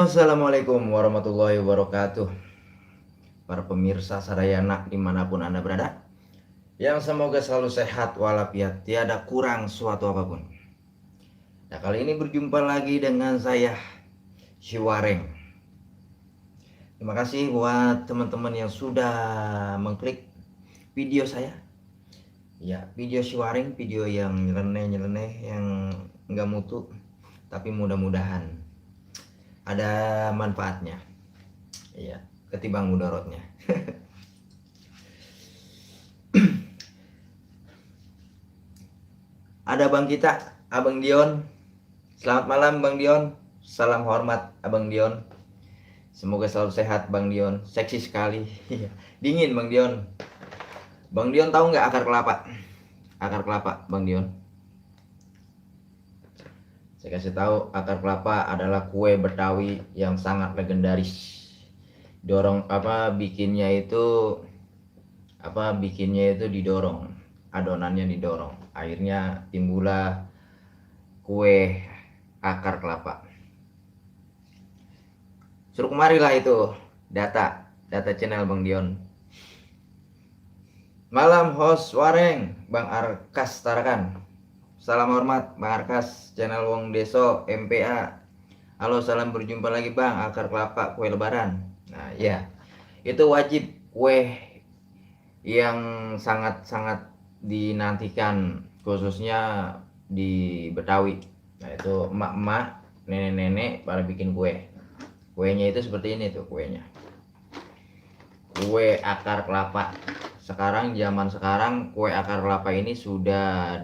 Assalamualaikum warahmatullahi wabarakatuh. Para pemirsa Sarayana dimanapun Anda berada, yang semoga selalu sehat walafiat, tiada kurang suatu apapun. Nah, kali ini berjumpa lagi dengan saya, Shiwareng. Terima kasih buat teman-teman yang sudah mengklik video saya. Ya, video Shiwareng, video yang nyeleneh-nyeleneh, yang nggak mutu, tapi mudah-mudahan ada manfaatnya. Iya, ketimbang mudaratnya. Ada Bang kita, Abang Dion. Selamat malam Bang Dion. Salam hormat Abang Dion. Semoga selalu sehat Bang Dion. Seksi sekali. Dingin Bang Dion. Bang Dion tahu nggak akar kelapa? Akar kelapa Bang Dion. Saya kasih tahu, akar kelapa adalah kue Betawi yang sangat legendaris. Bikinnya itu didorong, adonannya didorong, akhirnya timbullah kue akar kelapa. Suruh kemari lah itu data channel Bang Dion. Malam host Wareng Bang Arkas Tarakan. Salam hormat Bang Arkas, channel Wong Deso MPA. Halo, salam berjumpa lagi Bang. Akar kelapa kue lebaran. Nah ya, itu wajib kue yang sangat-sangat dinantikan, khususnya di Betawi. Nah itu emak-emak, nenek-nenek pada bikin kue. Kuenya itu seperti ini tuh kuenya. Kue akar kelapa. Zaman sekarang kue akar kelapa ini sudah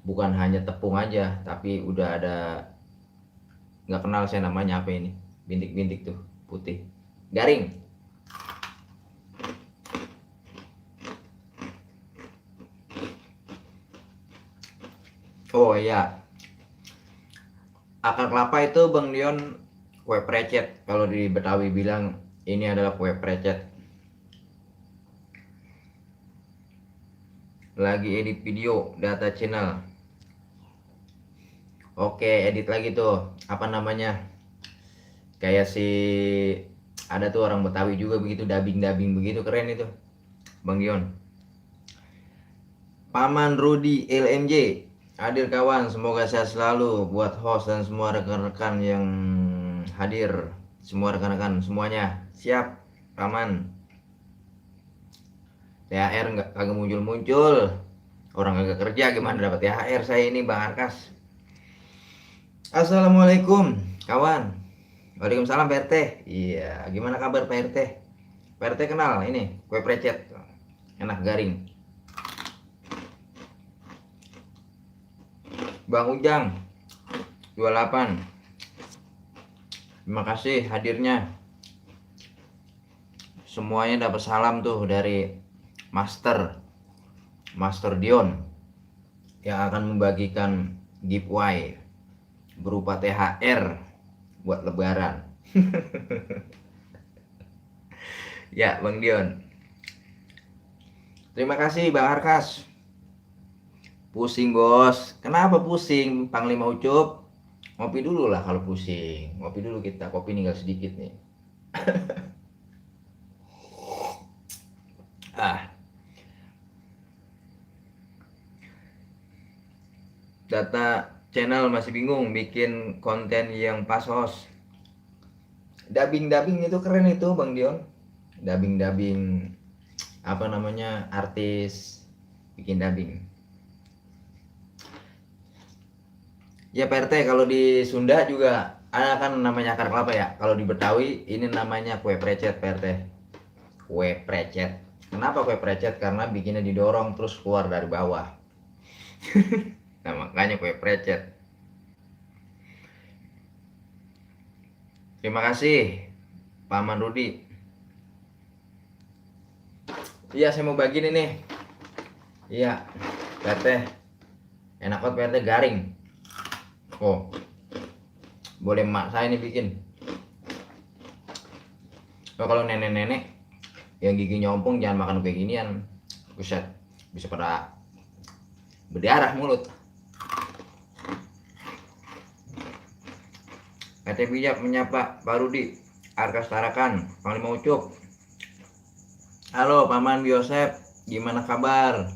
bukan hanya tepung aja, tapi udah ada, nggak kenal saya namanya apa ini, bintik-bintik tuh putih garing. Oh iya, akar kelapa itu Bang Dion kue precet. Kalau di Betawi bilang ini adalah kue precet. Lagi edit video data channel. Oke, edit lagi tuh. Apa namanya? Kayak ada tuh orang Betawi juga begitu, dubbing begitu, keren itu Bang Dion. Paman Rudi LMJ, hadir kawan, semoga sehat selalu buat host dan semua rekan-rekan yang hadir, semua rekan-rekan semuanya. Siap, Paman. THR kagak muncul-muncul. Orang kagak kerja gimana dapat THR saya ini Bang Arkas. Assalamualaikum kawan. Waalaikumsalam Pak RT. Iya, gimana kabar Pak RT? Pak RT kenal ini kue precet. Enak garing. Bang Ujang 28. Terima kasih hadirnya. Semuanya dapat salam tuh dari Master Dion yang akan membagikan giveaway berupa THR buat lebaran. Ya Bang Dion. Terima kasih Bang Arkas. Pusing bos. Kenapa pusing Panglima Ucup? Ngopi dulu lah kalau pusing. Ngopi dulu kita, kopi tinggal sedikit nih. Data channel masih bingung bikin konten yang pas host. Dubbing itu keren itu Bang Dion. Dubbing artis bikin dubbing. Ya Pak RT, kalau di Sunda juga ada kan namanya akar kelapa ya. Kalau di Betawi ini namanya kue precet Pak RT. Kue precet. Kenapa kue precet? Karena bikinnya didorong terus keluar dari bawah. Nah makanya kue precet. Terima kasih Paman Rudi. Iya saya mau bagi nih. Iya PRT. Enak banget PRT, garing. Oh, boleh emak saya nih bikin. Kalau nenek-nenek yang gigi nyompong jangan makan kayak ginian. Buset, bisa pada berdarah mulut. RT Bijak menyapa Pak Rudi, Arkas Tarakan, Panglima Ucup. Halo Paman Biosep, gimana kabar?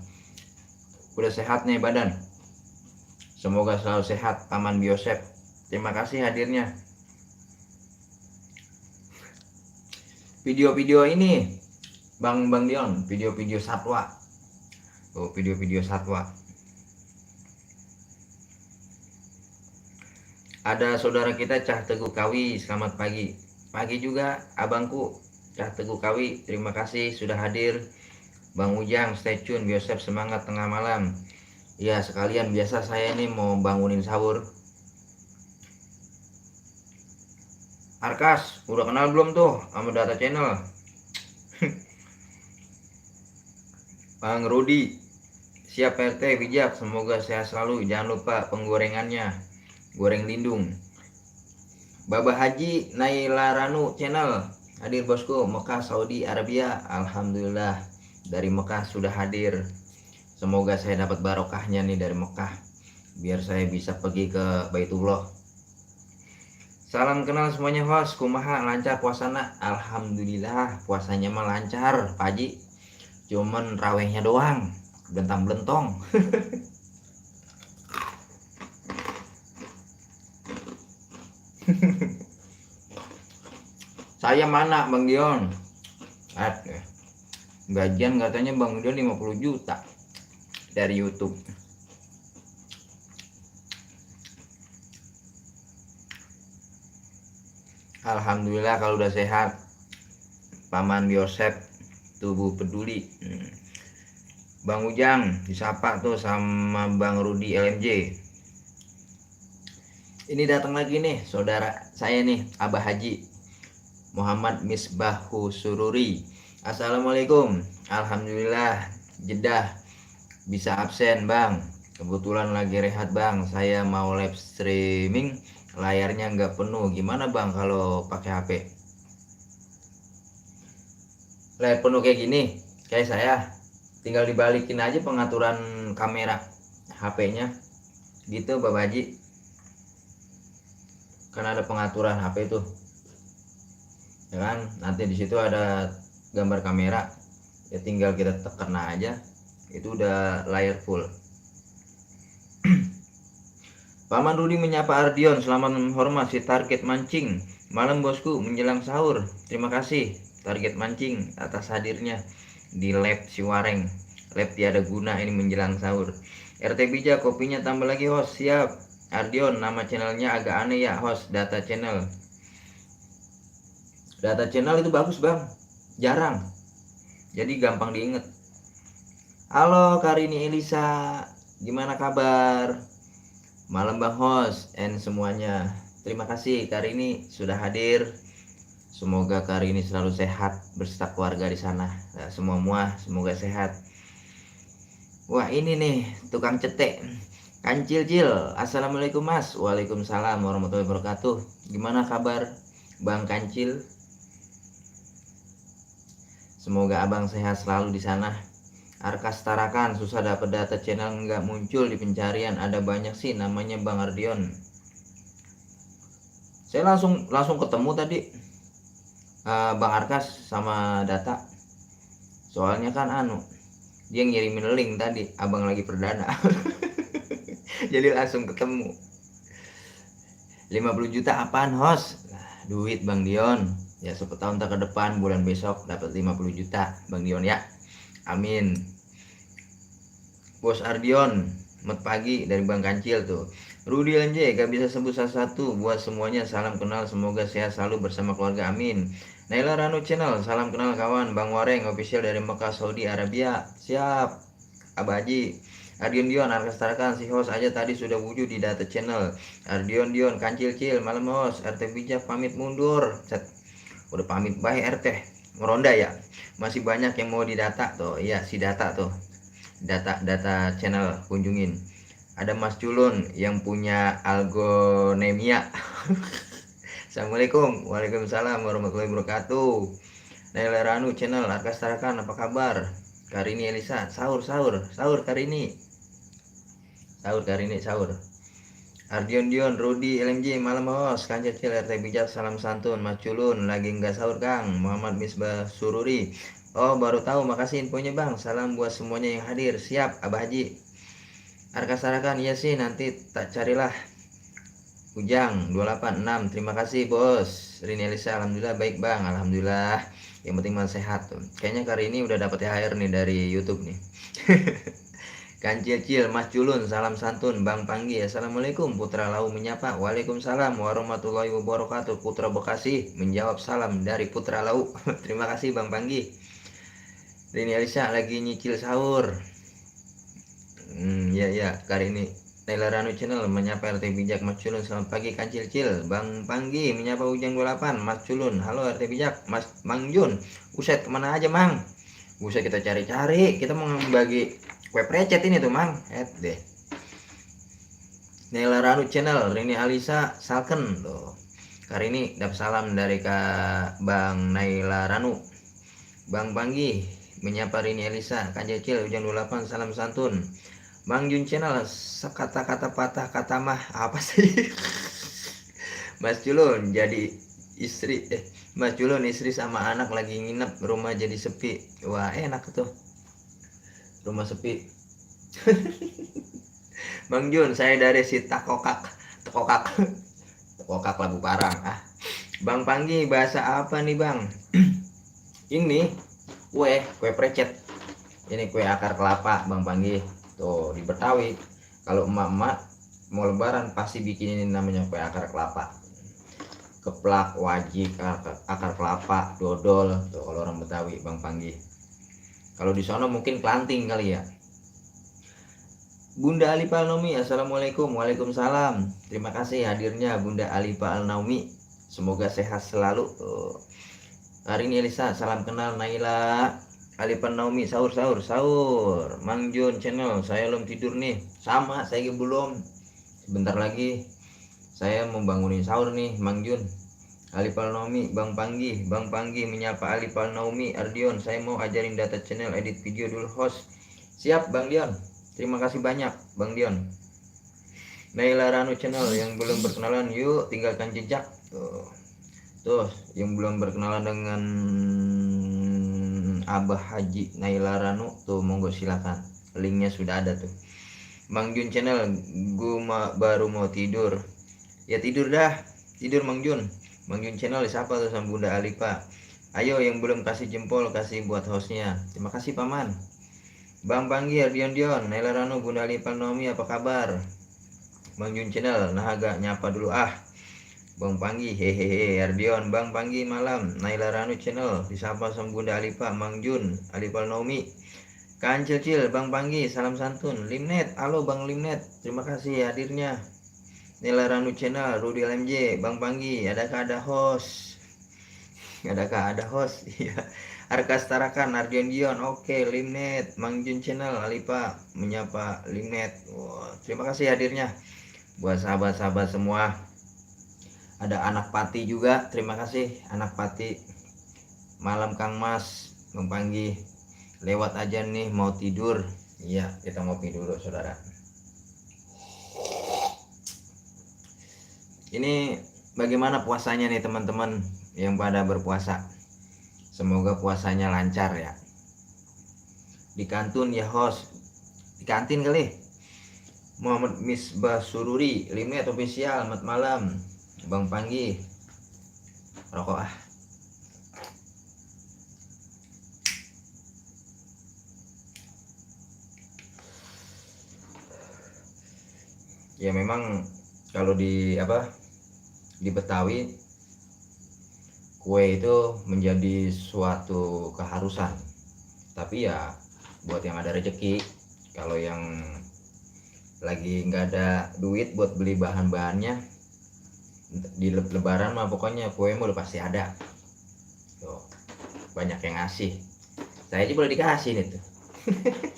Udah sehat nih badan? Semoga selalu sehat Paman Biosep. Terima kasih hadirnya. Video-video ini Bang Dion, video-video satwa. Oh, video-video satwa. Ada saudara kita Cah Teguh Kawi, selamat pagi. Pagi juga abangku Cah Teguh Kawi, terima kasih sudah hadir. Bang Ujang, stay tune, Biosep semangat tengah malam. Ya sekalian biasa saya ini mau bangunin sahur. Arkas, udah kenal belum tuh sama Data Channel? Bang Rudi, siap RT Bijak, semoga sehat selalu. Jangan lupa penggorengannya, goreng lindung. Baba Haji Naila Ranu Channel, hadir bosku, Mekah Saudi Arabia. Alhamdulillah dari Mekah sudah hadir. Semoga saya dapat barokahnya nih dari Mekah, biar saya bisa pergi ke Baitullah. Salam kenal semuanya host, kumaha lancar puasana? Alhamdulillah puasanya mah lancar Pak Haji, cuman rawehnya doang bentang-belentong. Saya mana Bang Dion? Gajian katanya Bang Dion 50 juta dari YouTube. Alhamdulillah kalau udah sehat. Paman Biosep, tubuh peduli. Bang Ujang disapa tuh sama Bang Rudi LMJ. Ini datang lagi nih saudara saya nih, Abah Haji Muhammad Misbahu Sururi. Assalamualaikum. Alhamdulillah Jeddah bisa absen Bang. Kebetulan lagi rehat Bang. Saya mau live streaming, layarnya nggak penuh. Gimana Bang kalau pakai HP? Layar penuh kayak gini, kayak saya, tinggal dibalikin aja pengaturan kamera HP-nya. Gitu Bapak Haji. Kan ada pengaturan HP tuh. Ya kan? Nanti di situ ada gambar kamera. Ya tinggal kita tekan aja. Itu udah layar full. Paman Rudi menyapa Ardion, selamat menghormat si target mancing. Malam bosku menjelang sahur. Terima kasih target mancing atas hadirnya di lab Siwareng. Lab tiada guna ini menjelang sahur. RT Bijak kopinya tambah lagi host, siap. Ardion, nama channelnya agak aneh ya host, Data Channel. Data Channel itu bagus Bang, jarang, jadi gampang diinget. Halo Karini Elisa, gimana kabar? Malam Bang host and semuanya. Terima kasih Karini sudah hadir. Semoga Karini selalu sehat beserta keluarga di sana. Nah, semua semoga sehat. Wah ini nih tukang cetek. Kancil-cil, assalamualaikum mas. Waalaikumsalam warahmatullahi wabarakatuh. Gimana kabar Bang Kancil? Semoga abang sehat selalu di sana. Arkas Tarakan, susah dapat Data Channel, nggak muncul di pencarian. Ada banyak sih namanya Bang Ardion. Saya langsung ketemu tadi Bang Arkas sama Data. Soalnya kan dia ngirimin link tadi, abang lagi perdana. Jadi langsung ketemu. 50 juta apaan host? Duit Bang Dion. Ya siapa tahun tak ke depan bulan besok dapat 50 juta Bang Dion ya. Amin. Bos Ardion, selamat pagi dari Bang Kancil tuh. Rudi LMJ gak bisa sembuh satu-satu. Buat semuanya salam kenal, semoga sehat selalu bersama keluarga, amin. Naila Ranu Channel, salam kenal kawan. Bang Wareng official dari Mekah Saudi Arabia. Siap Abah Haji. Ardion Dion, Arkas Tarakan, si host aja tadi sudah wujud di Data Channel. Ardion Dion, Kancil-cil, malam host. RT Bijak pamit mundur. Set. Udah pamit baik RT, ngeronda ya. Masih banyak yang mau didata tuh. Iya si Data tuh. Data Channel kunjungin. Ada Mas Culun yang punya algonemia. Assalamualaikum. Waalaikumsalam warahmatullahi wabarakatuh. Naila Ranu Channel, Arkas Tarakan, apa kabar? Karini Elisa, sahur Karini. Sahur. Ardion Dion, Rudi, LMJ, Malam Host, Kan Cecil, RT Bijak, Salam Santun, Mas Culun, lagi nggak sahur Kang, Muhammad Misbah Sururi. Oh baru tahu, makasih infonya Bang. Salam buat semuanya yang hadir. Siap, Abah Haji. Arka Sarakan, iya sih nanti tak carilah. Ujang 286, terima kasih bos. Rini Elisa, alhamdulillah baik Bang, alhamdulillah. Yang penting masih sehat tuh. Kayaknya kali ini udah dapat THR nih dari YouTube nih. Kan Cil, Mas Culun, salam santun, Bang Panggi, assalamualaikum. Putra Lau menyapa, waalaikumsalam warahmatullahi wabarakatuh. Putra Bekasi menjawab salam dari Putra Lau. Terima kasih Bang Panggi. Rini Alisa lagi nyicil sahur. Ya, kali ini Naila Ranu Channel menyapa RT Bijak, Mas Culun, selamat pagi Kan Cil. Bang Panggi menyapa Ujang 28, Mas Culun, halo RT Bijak, Mas Mang Jun. Uset kemana aja Mang? Buset kita cari-cari, kita mau bagi web recet ini tuh Mang. Deh. Naila Ranu Channel, Rini Alisa Salken tuh. Kali ini dapat salam dari Kak Bang Naila Ranu. Bang Panggi menyapa Rini Alisa, Kan Cil, Ujang 28, salam santun. Bang Jun Channel, sekata-kata patah kata mah apa sih? Mas Culun jadi istri Mas Culun istri sama anak lagi nginep, rumah jadi sepi. Wah enak tuh rumah sepi. Bang Jun, saya dari si Tekokak Labu Parang. Bang Panggi, bahasa apa nih Bang? Ini kue precet. Ini kue akar kelapa Bang Panggi. Tuh di Betawi kalau emak-emak mau lebaran pasti bikin ini namanya kue akar kelapa. Keplak wajib akar kelapa, dodol tuh kalau orang Betawi Bang Panggi. Kalau di sana mungkin kelanting kali ya. Bunda Alipa Alnaumi, assalamualaikum. Waalaikumsalam. Terima kasih hadirnya Bunda Alipa Alnaumi, semoga sehat selalu. Tuh. Hari ini Elisa, salam kenal Naila Alipa Naomi, sahur. Mang Jun Channel, saya belum tidur nih. Sama, saya belum. Sebentar lagi saya membangunin sahur nih, Mang Jun. Alipa Naomi, Bang Panggi menyapa Alipa Naomi. Ardion, saya mau ajarin data channel, edit video dulu host. Siap Bang Dion, terima kasih banyak Bang Dion. Naila Ranu Channel, yang belum berkenalan yuk tinggalkan jejak. Tuh yang belum berkenalan dengan Abah Haji Naila Ranu tuh monggo silakan, linknya sudah ada tuh. Mang Jun Channel, gua baru mau tidur. Ya tidur dah, tidur Mang Jun. Mang Jun Channel siapa tuh sama Bunda Alipa. Ayo yang belum kasih jempol kasih buat hostnya. Terima kasih paman. Bang Panggi, Ardion Dion, Naila Ranu, Bunda Alipa Nomi, apa kabar? Mang Jun Channel, nah agak nyapa dulu Bang Panggi, hehehe. Ardion, Bang Panggi malam. Naila Ranu Channel disapa sama Bunda Alipa, Mang Jun, Alipa Naomi. Kan Cil, Bang Panggi, salam santun. Limnet, halo Bang Limnet, terima kasih hadirnya. Naila Ranu Channel, Rudi LMJ, Bang Panggi, adakah ada host? Adakah ada host? Iya. Arkas Tarakan, Ardion Dion, oke. Limnet, Mang Jun Channel, Alipa menyapa Limnet. Wow, terima kasih hadirnya buat sahabat-sahabat semua. Ada anak Pati juga, terima kasih anak Pati. Malam Kang Mas, Bang Panggi, lewat aja nih mau tidur. Iya kita ngopi dulu saudara. Ini bagaimana puasanya nih teman-teman yang pada berpuasa? Semoga puasanya lancar ya. Di kantun ya host, di kantin kali. Muhammad Misbah Sururi, Limnet official, selamat malam. Bang Panggi, rokok Ya memang kalau di Betawi kue itu menjadi suatu keharusan. Tapi ya buat yang ada rezeki, kalau yang lagi nggak ada duit buat beli bahan-bahannya di lebaran mah pokoknya kue udah pasti ada. Tuh, banyak yang ngasih. Saya aja boleh dikasih nih tuh.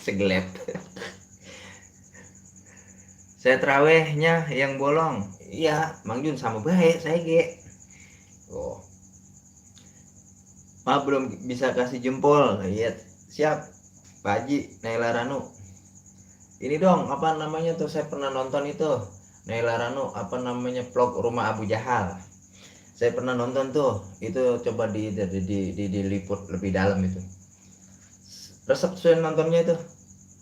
Segelep. Saya terawihnya yang bolong. Iya, Mang Jun sama baik saya ge. Oh. Pak belum bisa kasih jempol. Iya, siap. Pak Haji Naila Ranu. Ini dong, apa namanya tuh, saya pernah nonton itu. Naila Ranu apa namanya vlog rumah Abu Jahal. Saya pernah nonton tuh, itu coba diliput lebih dalam itu. Resep saya nontonnya itu.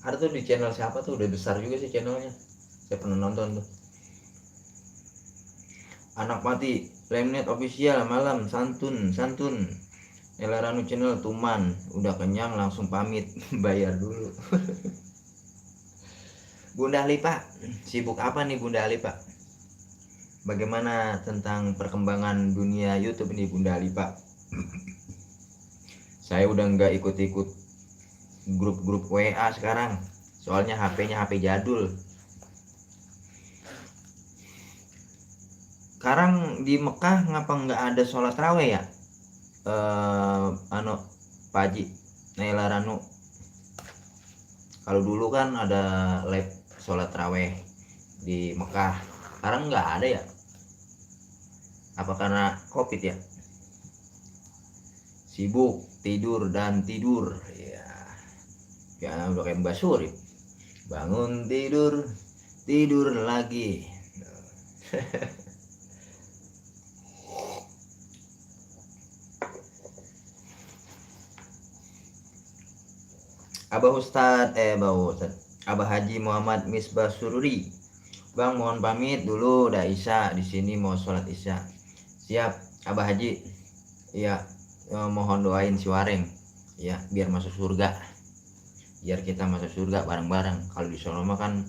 Ada tuh di channel siapa tuh, udah besar juga sih channelnya. Saya pernah nonton tuh. Anak mati, Lemnet official malam santun. Naila Ranu channel Tuman, udah kenyang langsung pamit, bayar dulu. Bunda Ali Pak, sibuk apa nih Bunda Ali Pak? Bagaimana tentang perkembangan dunia YouTube ini Bunda Ali Pak? Saya udah nggak ikut-ikut grup-grup WA sekarang, soalnya HP-nya HP jadul. Sekarang di Mekah ngapa nggak ada sholat raweh ya? Pak Haji Naila Ranu. Kalau dulu kan ada live sholat raweh di Mekah, sekarang nggak ada ya? Apa karena COVID ya? Sibuk tidur dan tidur ya udah kayak Mbak Suri, bangun tidur tidur lagi. Abah Haji Muhammad Misbah Sururi. Bang mohon pamit dulu, udah Isya di sini mau sholat Isya. Siap Abah Haji. Iya, mohon doain si Wareng ya biar masuk surga. Biar kita masuk surga bareng-bareng. Kalau di sono mah kan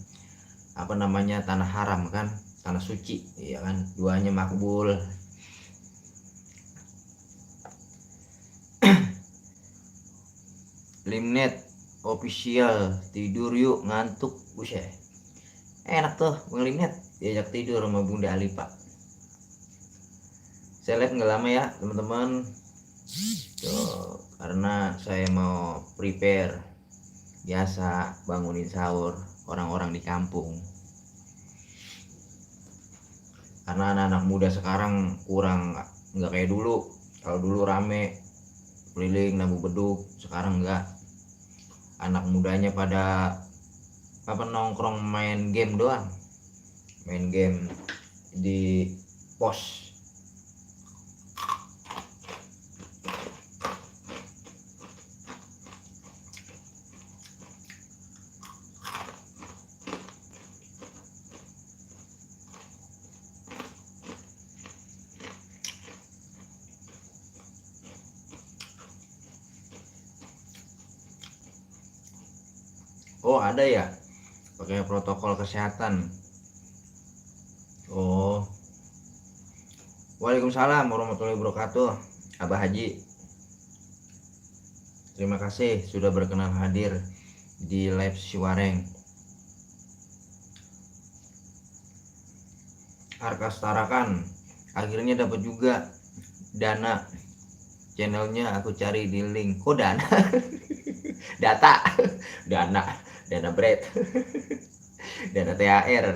apa namanya tanah haram kan, tanah suci, iya kan, doanya makbul. Limnet official, tidur yuk ngantuk, buset. Enak tuh Bang Limnet diajak tidur sama Bunda Ali Pak. Saya lihat nggak lama ya teman-teman. Tuh, karena saya mau prepare biasa bangunin sahur orang-orang di kampung. Karena anak-anak muda sekarang kurang, nggak kayak dulu. Kalau dulu rame keliling nabu beduk, sekarang enggak. Anak mudanya pada nongkrong main game doang, main game di pos. Oh ada ya, pakai protokol kesehatan. Oh, Waalaikumsalam warahmatullahi wabarakatuh. Abah Haji, terima kasih sudah berkenan hadir di live Siwareng. Arkas Tarakan akhirnya dapat juga dana, channelnya aku cari di link. Kok dana? dana bread, dana THR.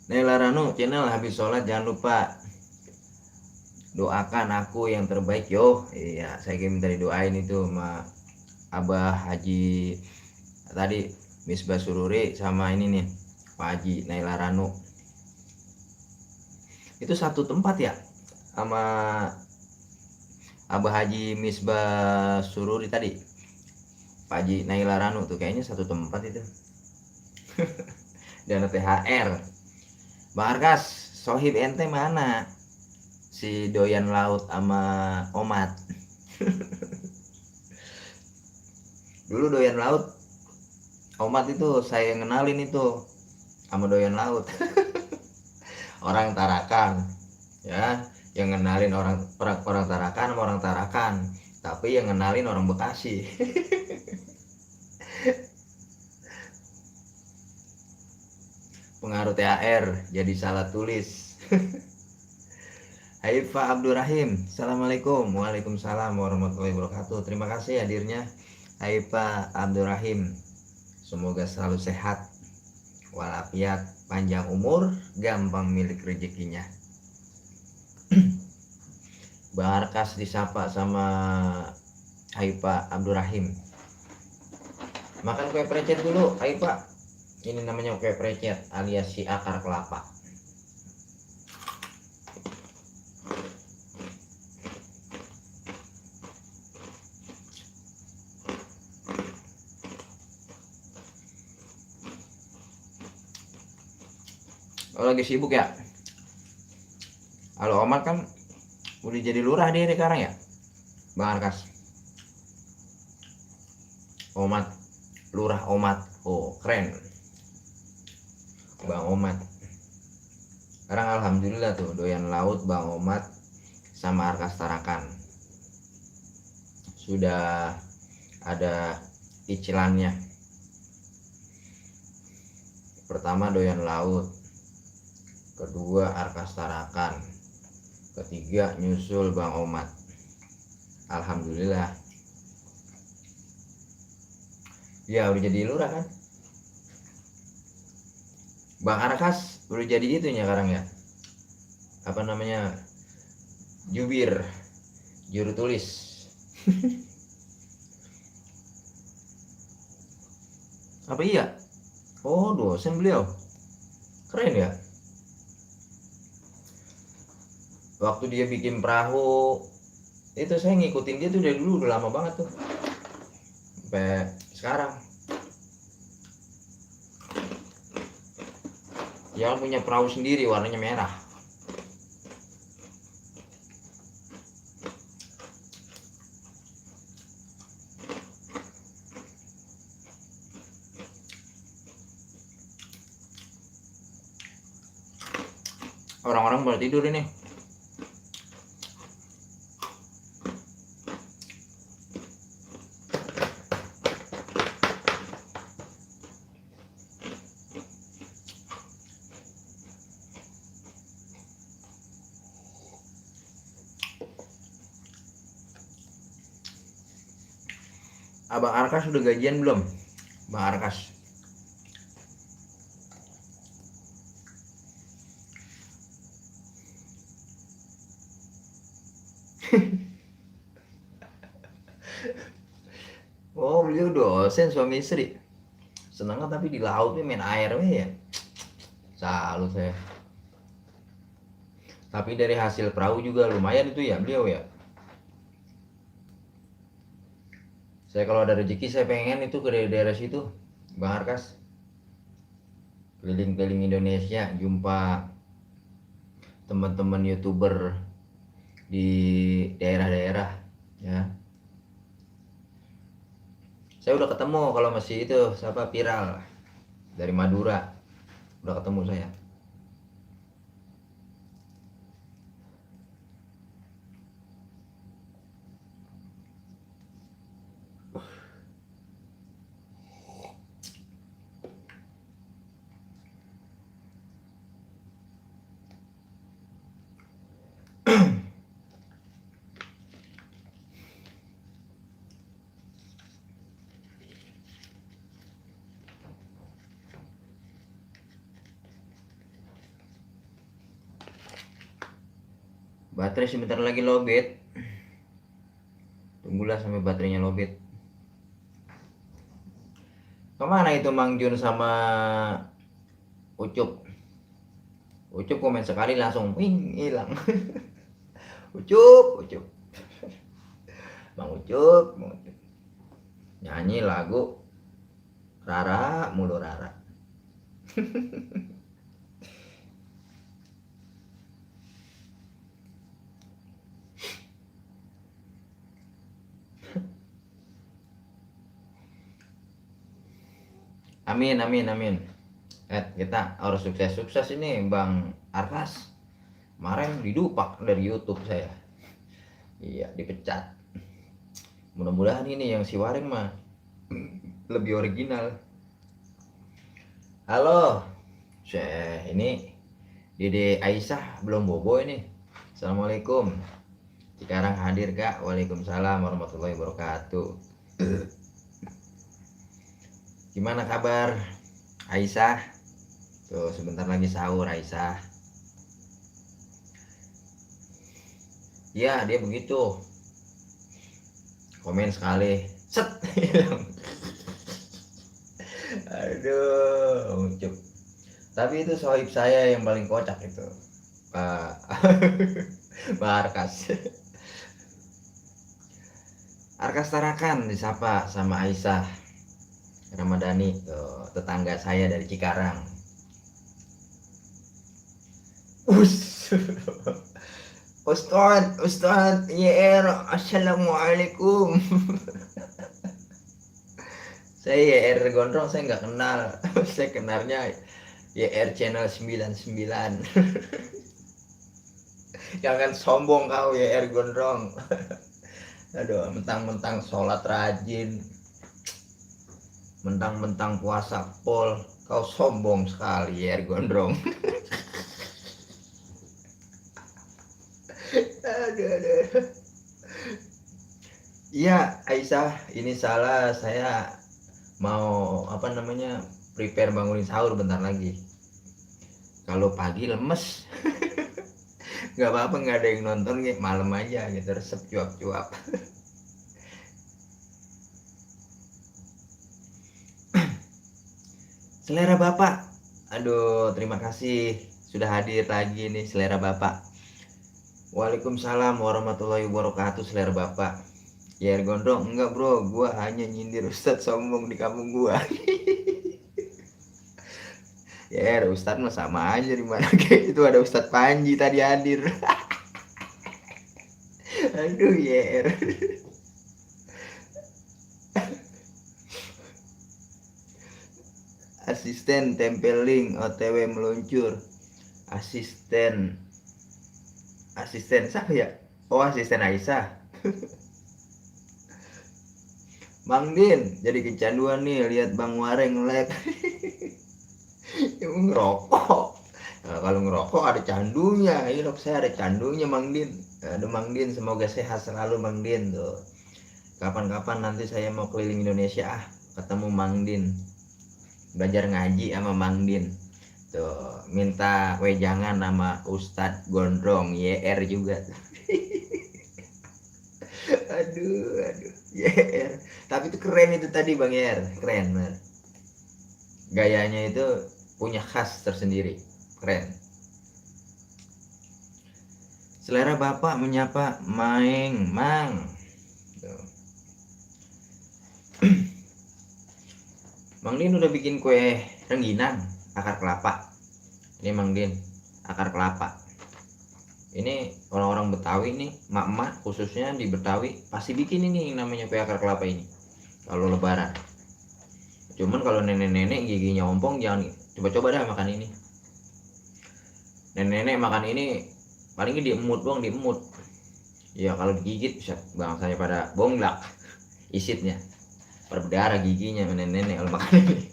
Naila Ranu channel habis sholat jangan lupa doakan aku yang terbaik yo. Iya, saya minta didoain itu sama Abah Haji tadi, Misbah Sururi, sama ini nih Pak Haji Naila Ranu. Itu satu tempat ya sama Abah Haji Misbah Sururi tadi, Pak Haji Naila Ranu tuh kayaknya satu tempat itu. Dana THR. Bang Arkas, sohib ente mana? Si doyan laut sama Omat. Dulu doyan laut Omat itu saya ngenalin itu sama doyan laut. Orang Tarakan ya, yang ngenalin orang Tarakan sama orang Tarakan, tapi yang ngenalin orang Bekasi. Pengaruh THR jadi salah tulis. Hai Pak Abdurrahim, Assalamualaikum. Waalaikumsalam warahmatullahi wabarakatuh. Terima kasih hadirnya Hai Pak Abdurrahim. Semoga selalu sehat walafiat, panjang umur, gampang milik rezekinya. Bang Arkas disapa sama Hai Pak Abdurrahim. Makan kue precet dulu, ayo Pak. Ini namanya kue precet alias si akar kelapa. Oh, lagi sibuk ya? Kalau Omat kan udah jadi lurah dia sekarang ya, Bang Arkas. Omat, lurah Omat. Oh, keren. Bang Omat. Sekarang alhamdulillah tuh doyan laut Bang Omat sama Arkas Tarakan. Sudah ada cicilannya. Pertama doyan laut, kedua Arkas Tarakan, ketiga nyusul Bang Omat. Alhamdulillah. Ya udah jadi lurah kan. Bang Arkas udah jadi itunya sekarang ya. Apa namanya? Jubir, juru tulis. Apa iya? Oh, dosen beliau. Keren ya. Waktu dia bikin perahu itu saya ngikutin dia tuh dari dulu, udah lama banget tuh. Sampai sekarang. Dia punya perahu sendiri warnanya merah. Orang-orang baru tidur ini. Abang Arkas udah gajian belum? Bang Arkas. Oh, beliau dosen suami istri. Seneng tapi di laut nih main air ya. Salut saya. Tapi dari hasil perahu juga lumayan itu ya beliau ya. Saya kalau ada rezeki saya pengen itu ke daerah situ, Bang Arkas. Keliling-keliling Indonesia, jumpa teman-teman YouTuber di daerah-daerah ya. Saya udah ketemu kalau masih itu siapa viral dari Madura. Udah ketemu saya. Baterai sebentar lagi lowbat. Tunggulah sampai baterainya lowbat. Kemana itu Mang Jun sama Ucup? Ucup komen sekali langsung wing hilang. Ucup. Bang Ucup. Nyanyi lagu Rara mulu Rara. Amin. Kita harus sukses ini Bang Arkas. Kemarin didupak dari YouTube saya. Iya, dipecat. Mudah-mudahan ini yang si Waring mah lebih original. Halo. Ini Dede Aisyah belum bobo ini. Assalamualaikum. Sekarang hadir Kak. Waalaikumsalam warahmatullahi wabarakatuh. Gimana kabar Aisyah? Tuh sebentar lagi sahur Aisyah. Ya dia begitu. Komen sekali set. Aduh, Ucup. Tapi itu sohib saya yang paling kocak itu, Pak Pak Arkas. Arkas Tarakan disapa sama Aisyah Ramadhani, tuh, tetangga saya dari Cikarang. Ustad, YR, assalamualaikum. Saya YR Gondrong, saya nggak kenal. Saya kenalnya YR channel 99. Jangan sombong kau YR Gondrong. Aduh, mentang-mentang sholat rajin, mentang-mentang puasa pol, kau sombong sekali YR Gondrong. Aduh. Iya, Aisyah, ini salah, saya mau prepare bangunin sahur bentar lagi. Kalau pagi lemes. Gak apa-apa, nggak ada yang nonton, malam aja gitu, resep cuap-cuap. Selera Bapak, aduh, terima kasih sudah hadir lagi nih selera Bapak. Waalaikumsalam warahmatullahi wabarakatuh. Selera Bapak. YR Gondrong, enggak bro, gua hanya nyindir Ustadz sombong di kampung gua. YR, Ustadz mah sama aja, di mana kayak itu ada Ustadz Panji tadi hadir. Aduh YR. Asisten tempel link, OTW meluncur. Asisten siapa ya? Oh, asisten Aisyah. Bang Din jadi kecanduan nih lihat Bang Wareng like. Ngerokok. Nah, kalau ngerokok ada candunya, hidup saya ada candunya Mang Din. Aduh Mang Din, semoga sehat selalu Mang Din tuh. Kapan-kapan nanti saya mau keliling Indonesia ketemu Mang Din. Belajar ngaji sama Mang Din. Tuh, minta wejangan nama Ustadz Gondrong YR juga. aduh YR. Tapi itu keren itu tadi Bang YR, keren bener. Gayanya itu punya khas tersendiri, keren. Selera Bapak menyapa Maeng, Mang. Mang Din udah bikin kue rengginang akar kelapa. Ini Mang Din, akar kelapa. Ini orang-orang Betawi nih, mak-mak khususnya di Betawi pasti bikin ini yang namanya kue akar kelapa ini kalau lebaran. Cuman kalau nenek-nenek giginya ompong, jangan coba-coba dah makan ini. Nenek-nenek makan ini palingnya diemut doang, diemut. Ya kalau digigit bisa bangsanya pada bonglak isitnya, berdarah giginya nenek-nenek kalau makan ini.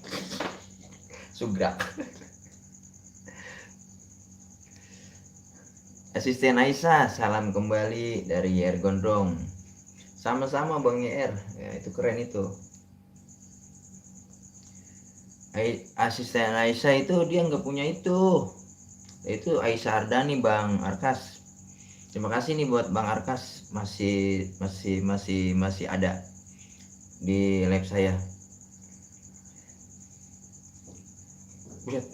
Sugrak. Asisten Aisyah, salam kembali dari YR Gondrong. Sama-sama Bang YR, ya itu keren itu. Asisten Aisyah itu dia nggak punya itu Aisyah Ardani Bang Arkas. Terima kasih nih buat Bang Arkas, masih ada di live saya. Buset.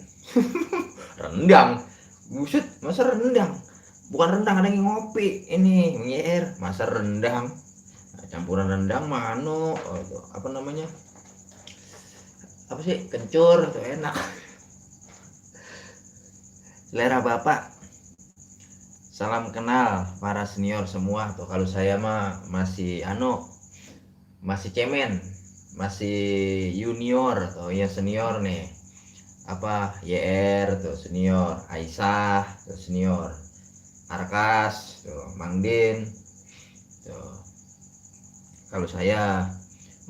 Rendang, buset, masa rendang? Bukan rendang, ada yang ngopi ini YR, masa rendang? Campuran rendang mano, apa namanya? Apa sih, kencur tuh enak. Selera Bapak, salam kenal para senior semua tuh. Kalau saya mah masih cemen, masih junior tuh, ya senior nih. Apa YR tuh senior, Aisyah tuh senior, Arkas tuh, Mang Din tuh. Kalau saya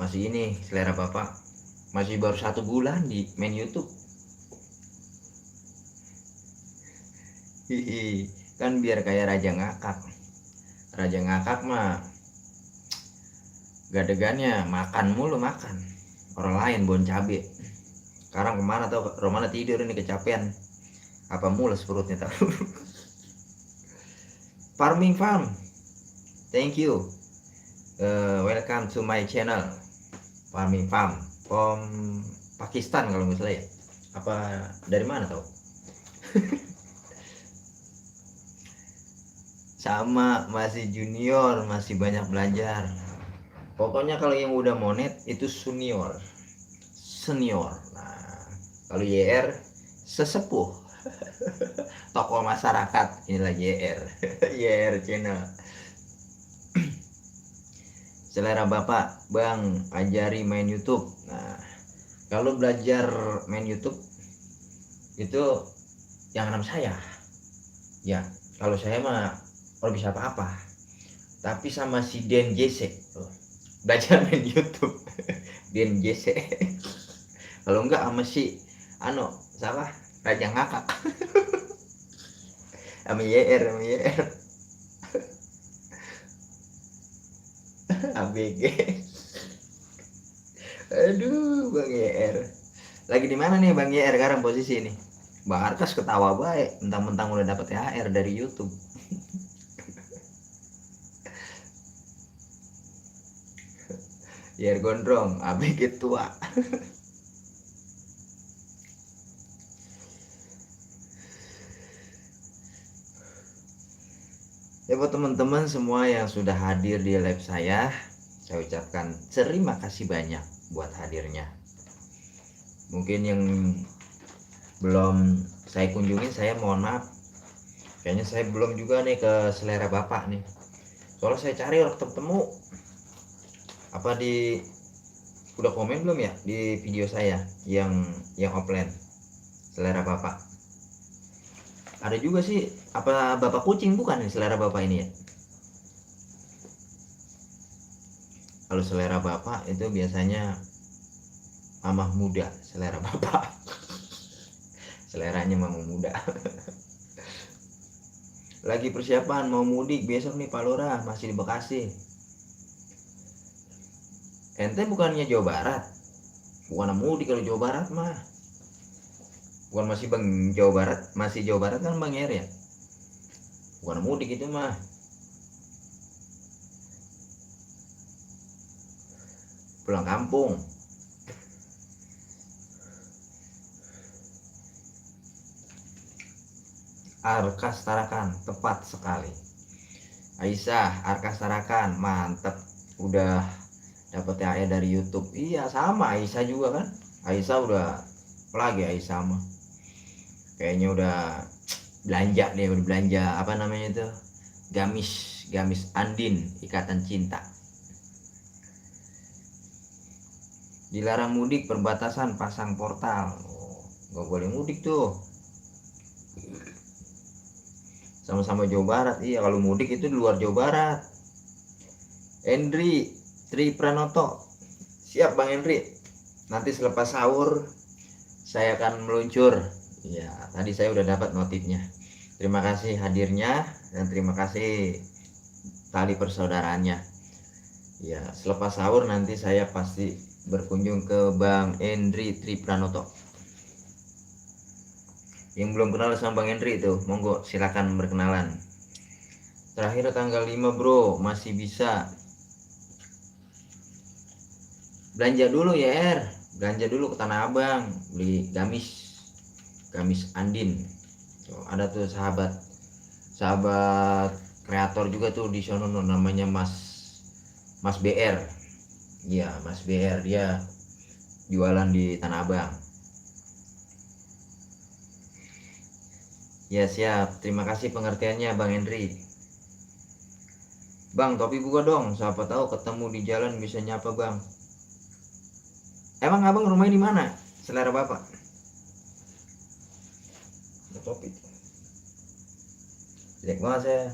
masih ini, selera Bapak masih baru 1 bulan di main YouTube. Hihi, kan biar kayak Raja Ngakak mah gadegannya makan mulu, makan orang lain bon cabe. Sekarang kemana tau, Romana tidur ini kecapean, apa mules perutnya tau. Farming Farm, thank you, welcome to my channel Farming Farm. Pakistan kalau nggak salah ya. Apa dari mana tau? Sama, masih junior, masih banyak belajar. Pokoknya kalau yang udah monet itu senior. Nah, kalau YR sesepuh, tokoh masyarakat. Inilah YR. YR channel. Selera Bapak, Bang, ajari main YouTube. Nah, kalau belajar main YouTube itu yang enam saya. Ya, kalau saya mah kalau bisa apa-apa. Tapi sama si Den JC belajar main YouTube. Den JC. Kalau enggak sama si siapa? Raja Ngakak. Sama YR. ABG. Aduh, Bang YR. Lagi di mana nih Bang YR sekarang posisi ini? Bang Arkas ketawa baik, mentang-mentang udah dapet THR dari YouTube. YR gondrong, ABG tua. Ya buat teman-teman semua yang sudah hadir di live saya ucapkan terima kasih banyak buat hadirnya. Mungkin yang belum saya kunjungi, saya mohon maaf. Kayaknya saya belum juga nih ke selera Bapak nih. Soalnya saya cari orang ketemu. Apa udah komen belum ya di video saya yang offline selera Bapak? Ada juga sih, apa Bapak kucing bukan nih selera Bapak ini ya? Kalau selera Bapak itu biasanya mamah muda selera Bapak. Seleranya mamah muda. Lagi persiapan mau mudik besok nih Pak Lurah, masih di Bekasi. Ente bukannya Jawa Barat? Bukan mudik kalau Jawa Barat mah. Bukan masih Bang Jawa Barat, masih Jawa Barat kan Bang Er ya? Bukan mudik itu mah. Pulang kampung. Arkas Tarakan, tepat sekali. Aisyah, Arkas Tarakan, mantep. Udah dapet THR dari YouTube. Iya sama Aisyah juga kan. Aisyah udah lagi Aisyah mah. Kayaknya udah belanja apa namanya itu? Gamis Andin, ikatan cinta. Dilarang mudik perbatasan pasang portal. Gak boleh mudik tuh. Sama-sama Jawa Barat. Iya kalau mudik itu di luar Jawa Barat. Endri Tri Pranoto. Siap Bang Endri. Nanti selepas sahur saya akan meluncur. Ya, tadi saya udah dapat notifnya. Terima kasih hadirnya dan terima kasih tali persaudaraannya. Ya, selepas sahur nanti saya pasti berkunjung ke Bang Endri Tri Pranoto. Yang belum kenal sama Bang Endri itu, monggo silakan berkenalan. Terakhir tanggal 5 bro, masih bisa. Belanja dulu ya belanja dulu ke Tanah Abang, beli gamis Andin. Tuh, ada tuh sahabat kreator juga tuh di sono namanya Mas BR. Iya Mas BR, dia jualan di Tanah Abang. Ya siap, terima kasih pengertiannya Bang Henry. Bang topi buka dong, siapa tahu ketemu di jalan bisa nyapa Bang. Emang abang rumahnya di mana? Selera Bapak. Topi. Jelek banget saya.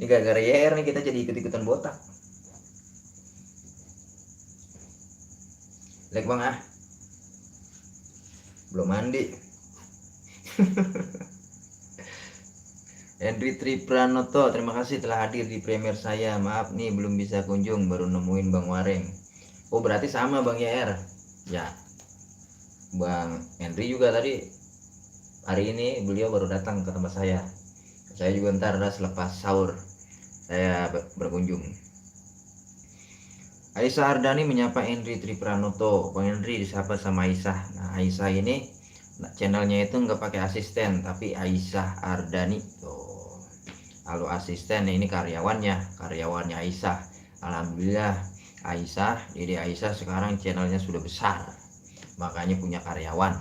Ini gara-gara YR nih kita jadi ikut-ikutan botak. Jelek bang ah. Belum mandi. Hendri Tri Pranoto, terima kasih telah hadir di premier saya. Maaf nih belum bisa kunjung, baru nemuin Bang Wareng. Oh berarti sama Bang YR. Ya. Bang Hendri juga tadi hari ini beliau baru datang ke tempat saya. Saya juga ntar selepas sahur saya berkunjung. Aisyah Ardani menyapa Henry Tripranoto. Bang Henry disapa sama Aisyah. Nah, Aisyah ini channelnya itu nggak pakai asisten, tapi Aisyah Ardani. Tuh. Lalu asisten ini karyawannya Aisyah. Alhamdulillah Dede Aisyah sekarang channelnya sudah besar. Makanya punya karyawan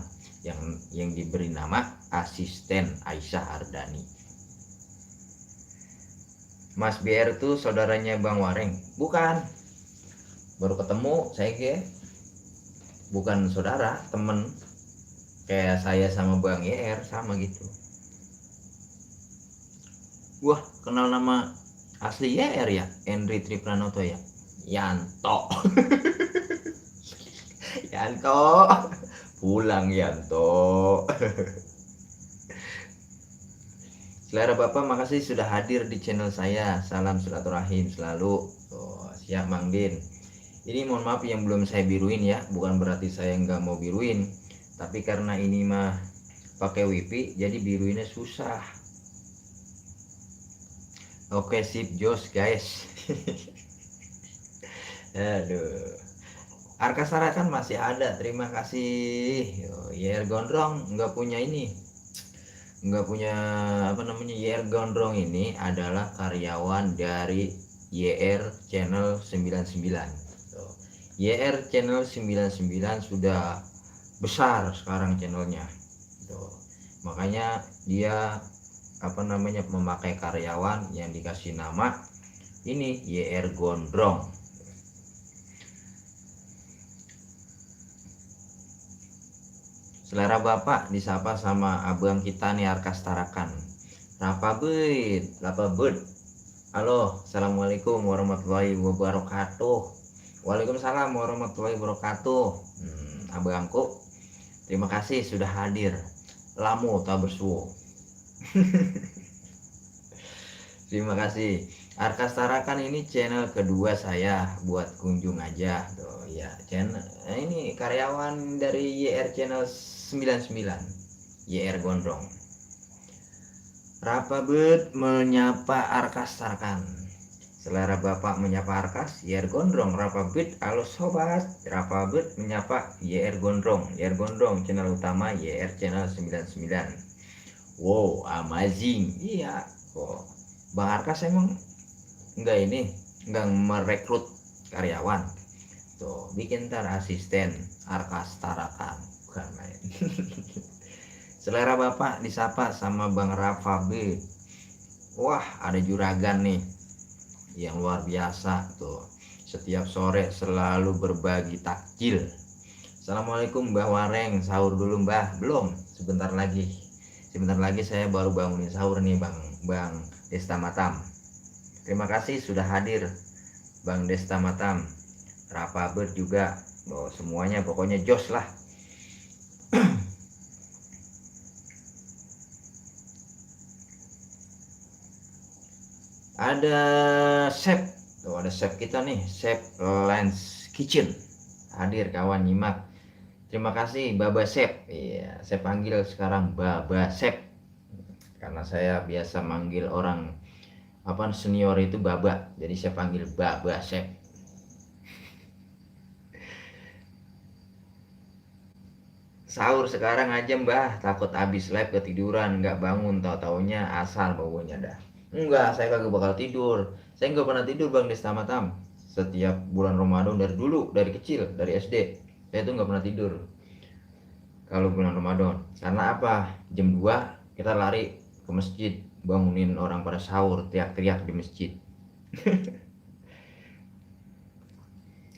yang diberi nama asisten Aisyah Ardani. Mas BR tuh saudaranya Bang Wareng? Bukan. Baru ketemu saya bukan saudara, temen. Kayak saya sama Bang YR sama gitu. Wah, kenal nama asli YR ya? Henry Tripranoto ya? Yanto. Yanto. Pulang Yanto. Selera Bapak, makasih sudah hadir di channel saya. Salam silaturahim selalu. Oh, siap Mang Din. Ini mohon maaf yang belum saya biruin ya, bukan berarti saya nggak mau biruin, tapi karena ini mah pakai wifi jadi biruinnya susah. Oke sip jos guys. Aduh, Arkasara kan masih ada, terima kasih. YR Gondrong nggak punya ini, nggak punya apa namanya. YR Gondrong ini adalah karyawan dari YR Channel 99. YR Channel 99 sudah besar sekarang channelnya. Makanya dia apa namanya memakai karyawan yang dikasih nama ini YR Gondrong. Selera Bapak disapa sama abang kita nih Arkas Tarakan. Rapabet. Halo, assalamualaikum warahmatullahi wabarakatuh. Waalaikumsalam warahmatullahi wabarakatuh. Abangku, terima kasih sudah hadir. Lamu tak bersuwo. Terima kasih. Arkas Tarakan ini channel kedua saya, buat kunjung aja tuh ya. Channel ini karyawan dari YR Channel 99, YR Gondrong. Rapabet menyapa Arkas Tarakan. Selera Bapak menyapa Arkas, YR Gondrong. Rapabet, halo sobat. Rapabet menyapa YR Gondrong. YR Gondrong channel utama YR Channel 99. Wow, amazing. Iya. Oh, Bang Arkas emang enggak merekrut karyawan. Tuh, bikin ntar asisten Arkas Tarakan. Bukan main. Selera Bapak disapa sama Bang Rapabet. Wah, ada juragan nih yang luar biasa tuh, setiap sore selalu berbagi takjil. Assalamualaikum Mbah Wareng, sahur dulu Mbah. Belum, sebentar lagi saya baru bangunin sahur nih Bang Desta Matam. Terima kasih sudah hadir Bang Desta Matam. Rapabet juga. Semuanya pokoknya jos lah. Ada chef, ada chef kita nih, chef Lens Kitchen hadir kawan nyimak. Terima kasih Baba Chef. Iya, saya panggil sekarang Baba Chef karena saya biasa manggil orang apa senior itu Baba, jadi saya panggil Baba Chef. Sahur sekarang aja Mbah, takut habis live ketiduran, nggak bangun, taunya asal baunya dah. Enggak, saya kagak bakal tidur. Saya nggak pernah tidur Bang Desta Matam. Setiap bulan Ramadan dari dulu, dari kecil, dari SD, saya tuh nggak pernah tidur kalau bulan Ramadan. Karena apa? Jam 2 kita lari ke masjid, bangunin orang pada sahur, teriak-teriak di masjid.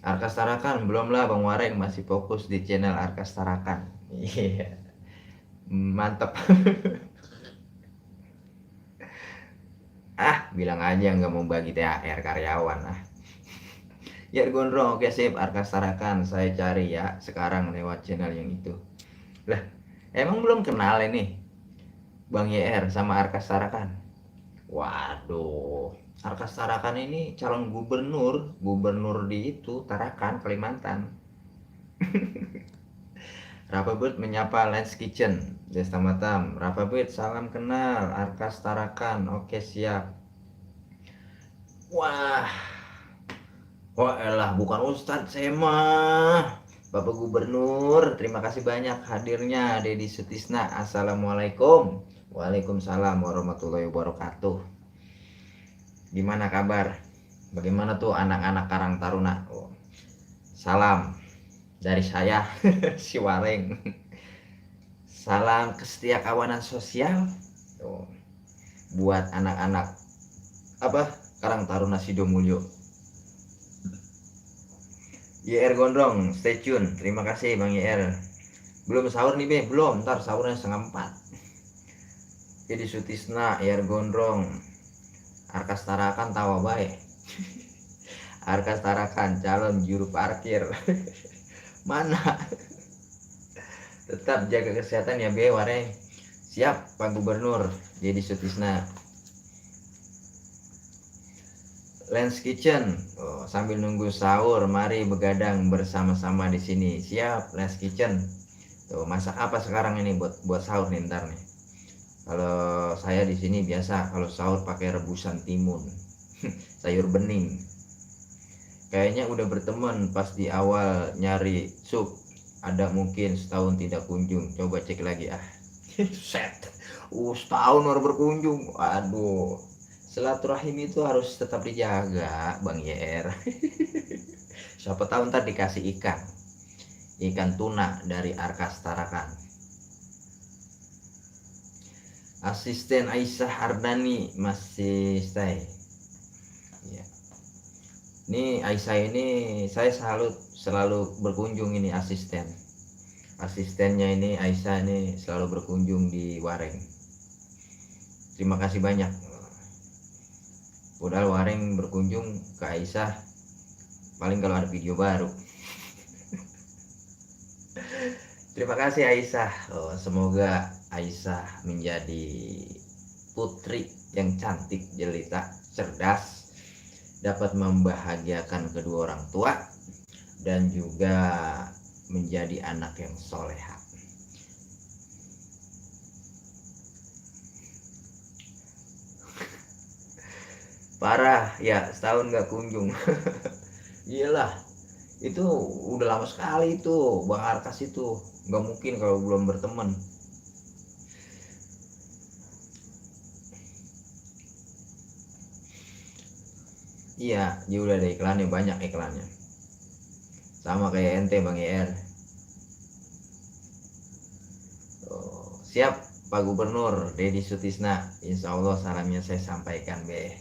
Arkas Tarakan belum lah Bang Wareng, masih fokus di channel Arkas Tarakan. Iya, mantep. Bilang aja nggak mau bagi THR karyawan. Ya Gondrong, oke sip. Arkas Tarakan saya cari ya sekarang lewat channel yang itu. Lah, emang belum kenal ini Bang YR sama Arkas Tarakan? Waduh, Arkas Tarakan ini calon gubernur di itu Tarakan, Kalimantan. Rapabet menyapa Lens Kitchen, Desta Matam. Rapabet salam kenal Arkas Tarakan. Oke siap. Wah, Oh elah, bukan Ustadz, saya mah Bapak Gubernur. Terima kasih banyak hadirnya Dedi Sutisna. Assalamualaikum. Waalaikumsalam warahmatullahi wabarakatuh. Gimana kabar? Bagaimana tuh anak-anak Karang Taruna? Oh, salam dari saya si Wareng. Salam kesetiakawanan sosial. Tuh, buat anak-anak apa Karang Taruna Sidomulyo. YR Gondrong, stay tune. Terima kasih Bang YR. Belum sahur nih Be, belum. Ntar sahurnya 3:30. Jadi Sutisna, YR Gondrong, Arkas Tarakan tawa baik. Arkas Tarakan calon juru parkir. Mana? Tetap jaga kesehatan ya Be Wareng. Siap Pak Gubernur. Jadi Sutisna. Lens Kitchen. Oh, sambil nunggu sahur, mari begadang bersama-sama di sini. Siap, Lens Kitchen. Tuh, masak apa sekarang ini buat sahur nih ntar nih. Kalau saya di sini biasa kalau sahur pakai rebusan timun. Sayur bening. Kayaknya udah berteman pas di awal nyari sup. Ada mungkin setahun tidak kunjung. Coba cek lagi ah. Set. Setahun baru berkunjung. Aduh. Silaturahim itu harus tetap dijaga Bang YR. Siapa tahu ntar dikasih ikan tuna dari Arkas Tarakan. Asisten Aisyah Ardani masih stay ya. Ini Aisyah ini saya selalu berkunjung ini asistennya ini Aisyah ini selalu berkunjung di Wareng. Terima kasih banyak. Padahal Wareng berkunjung ke Aisyah paling kalau ada video baru. Terima kasih Aisyah. Semoga Aisyah menjadi putri yang cantik, jelita, cerdas, dapat membahagiakan kedua orang tua dan juga menjadi anak yang soleha. Parah ya, setahun gak kunjung. Iyalah, itu udah lama sekali itu Bang Arkas itu. Gak mungkin kalau belum berteman. Iya, dia udah ada iklannya, banyak iklannya. Sama kayak ente Bang IR. Siap Pak Gubernur Dedi Sutisna. Insya Allah salamnya saya sampaikan Be.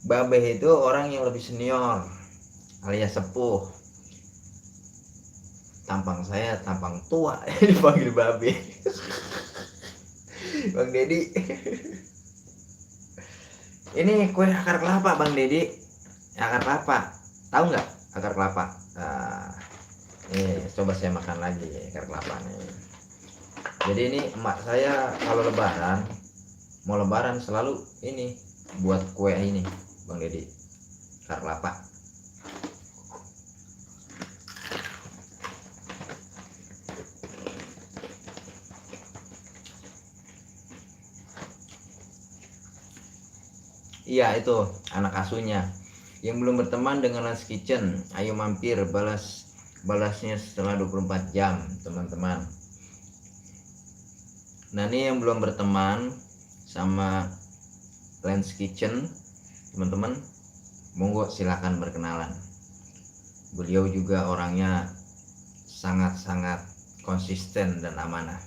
Babe itu orang yang lebih senior alias sepuh. Tampang saya tampang tua dipanggil Babe. Bang Dedi. Ini kue akar kelapa Bang Dedi. Akar kelapa. Tahu nggak akar kelapa? Ini coba saya makan lagi akar kelapa nih. Jadi ini emak saya kalau mau lebaran selalu ini buat kue ini Bang Dedi, akar kelapa. Iya itu anak asuhnya yang belum berteman dengan Lens Kitchen. Ayo mampir, balasnya setelah 24 jam teman-teman. Nah ini yang belum berteman sama Lens Kitchen teman-teman, monggo silakan berkenalan. Beliau juga orangnya sangat-sangat konsisten dan amanah,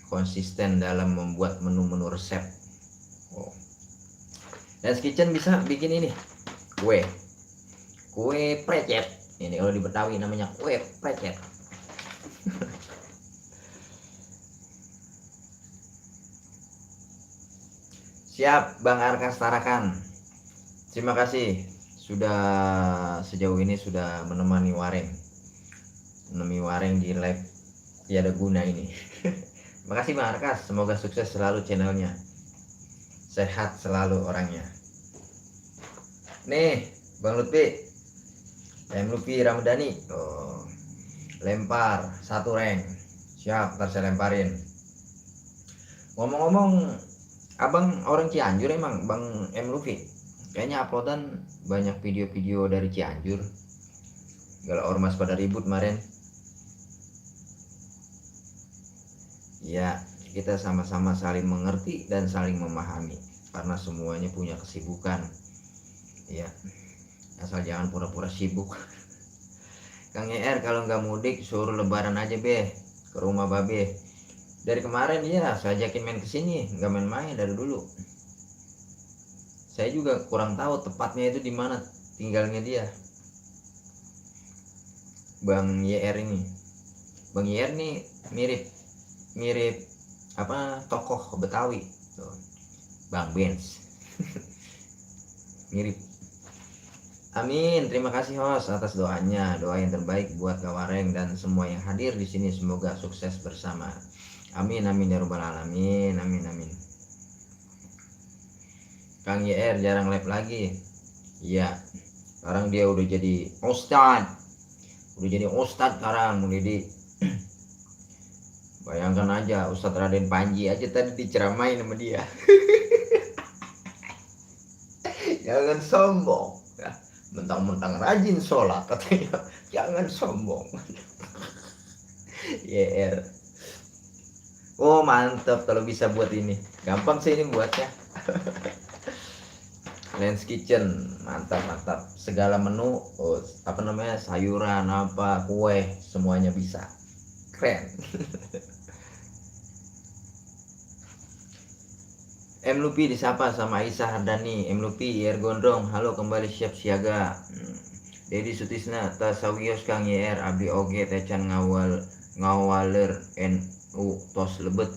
konsisten dalam membuat menu-menu resep. Lens Kitchen bisa bikin ini kue precet. Ini kalau di Betawi namanya kue precet. Siap Bang Arkas Tarakan. Terima kasih sudah sejauh ini sudah menemani Wareng di live tiada guna ini. Terima kasih Bang Arkas, semoga sukses selalu channelnya, sehat selalu orangnya. Nih Bang Lutfi Ramadhani, lempar 1 rank. Siap, ntar saya lemparin. Ngomong-ngomong, abang orang Cianjur emang Bang Lutfi? Kayaknya uploadan banyak video-video dari Cianjur. Kalau ormas pada ribut kemarin. Ya, kita sama-sama saling mengerti dan saling memahami karena semuanya punya kesibukan. Ya, asal jangan pura-pura sibuk. Kang YR kalau nggak mudik suruh lebaran aja be ke rumah babe. Dari kemarin ya saya ajakin main kesini, nggak main-main dari dulu. Saya juga kurang tahu tepatnya itu di mana tinggalnya dia. Bang YR ini. Bang YR nih mirip apa tokoh Betawi tuh. Bang Benz. Mirip. Amin, terima kasih host atas doanya. Doa yang terbaik buat Kawareng dan semua yang hadir di sini, semoga sukses bersama. Amin amin ya rabbal alamin. Amin amin. Kang YR jarang live lagi. Iya. Sekarang dia udah jadi ustad. Udah jadi ustad sekarang, jadi bayangkan aja Ustadz Raden Panji aja tadi diceramain sama dia. Jangan sombong. Mentang-mentang rajin sholat katanya, jangan sombong. YR. Oh mantap kalau bisa buat ini, gampang sih ini buatnya. Lens Kitchen, mantap mantap. Segala menu, apa namanya, sayuran apa, kue, semuanya bisa. Keren. M Lupi disapa sama Aisyah Hardani. M Lupi YR Gondrong, halo kembali siap siaga. Dedi Sutisna tasawios Kang YR abdi oge tecan ngawaler NU tos lebet.